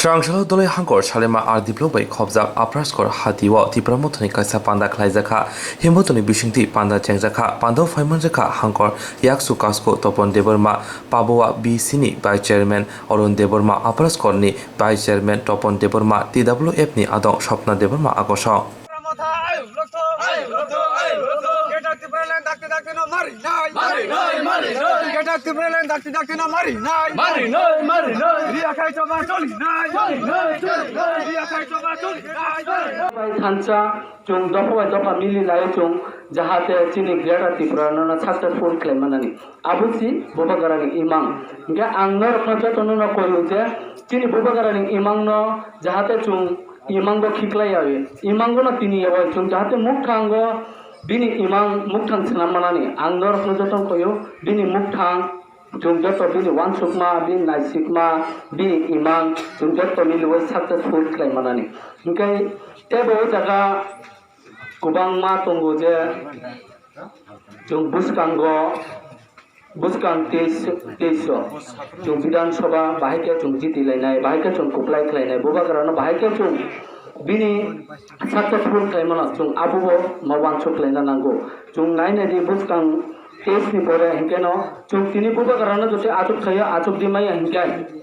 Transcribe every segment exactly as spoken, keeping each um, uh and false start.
Chwrangsalo Doloi Hangkor Salima R D block bai khobjak Apraskor hatio Tipra Mothani kaisa panda khlaijakha. Himbothani bisingtwi panda chengjakha. Pandao phaimanjakha Hangkor Yaksu Kasko Topon Debbarma, Paboa B C ni Vice Chairman Arun Debbarma, Apraskorni Vice Chairman Topon Debbarma, T W F ni adong Swapna Debbarma akosong. Greater Tipraland dakti dakti no mari nai. Mari nai, mari nai. Greater Tipraland dakti dakti no mari nai. Mari nai, mari nai. Riya khai choba choli nai. Choli nai, choli nai. Riya khai choba choli nai. Bai thansa, chwng dopha bai dopha mili lai chwng, jahate chini Greater Tipraland no successful khlai manani. Abo si Bubagrani imang. Hingke ang norokno jotono no koyo je chini Bubagrani imangno jahate chwng imango khiklai yawi, imangono tini yawi chwng jahate mukthang o bini imang mukthang swnam manani. Ang norokno jotono koyo bini mukthang chwng joto bini wansukma, bini naisikma, bini imang chwng joto miliwi successful khlai manani. Hingke tebo o jaga kwbangma tongo je chwng bwskango, bwskang teis, teis o chwng Bidhan Sabha bahai khe chwng jiti lainai, bahai khe chwng kwplai khlainai, Bubagrano bahai khe chwng bini successful khlaimano chwng abobo ma wansuk laina nango. Chwng nai nai di bwskang teis ni pore hinkhe no chwng tini Bubagrano joto achuk khaio, achuk di maya hinkhe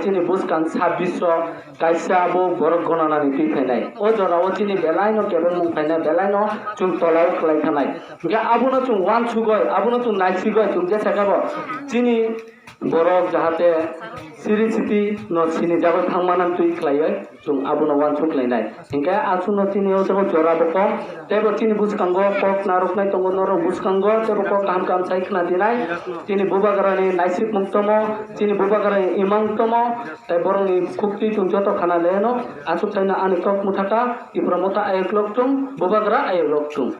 chini bwskang sabbish o kaisa bo borok gonanani twi phainai. O jorao chini belaino kebengmung phainai, belaino chwng tolao khlai thanai. Hingkhe abono chwng wansugoi, abono chwng naisigoi, chwng jesa khe bo chini borok jahate siri siti no sinijagoi thangmana twi khlaioi. Chwng abono wansuk lainai. Hinkhe aswkno chini o jaga jora bo kok, teibo chini bwskango kok narwknai tongo, norok bwskango teibo kok kaham kaham sai khna dinai. Chini Bubagrani naisik mung tomo, chini Bubagrani imang tomo, tei borokni khukti chwng joto khana leno. Aswk saino ani kok mwthaka, Tipra Motha ayok lok chwng, Bubagra ayok lok chwng.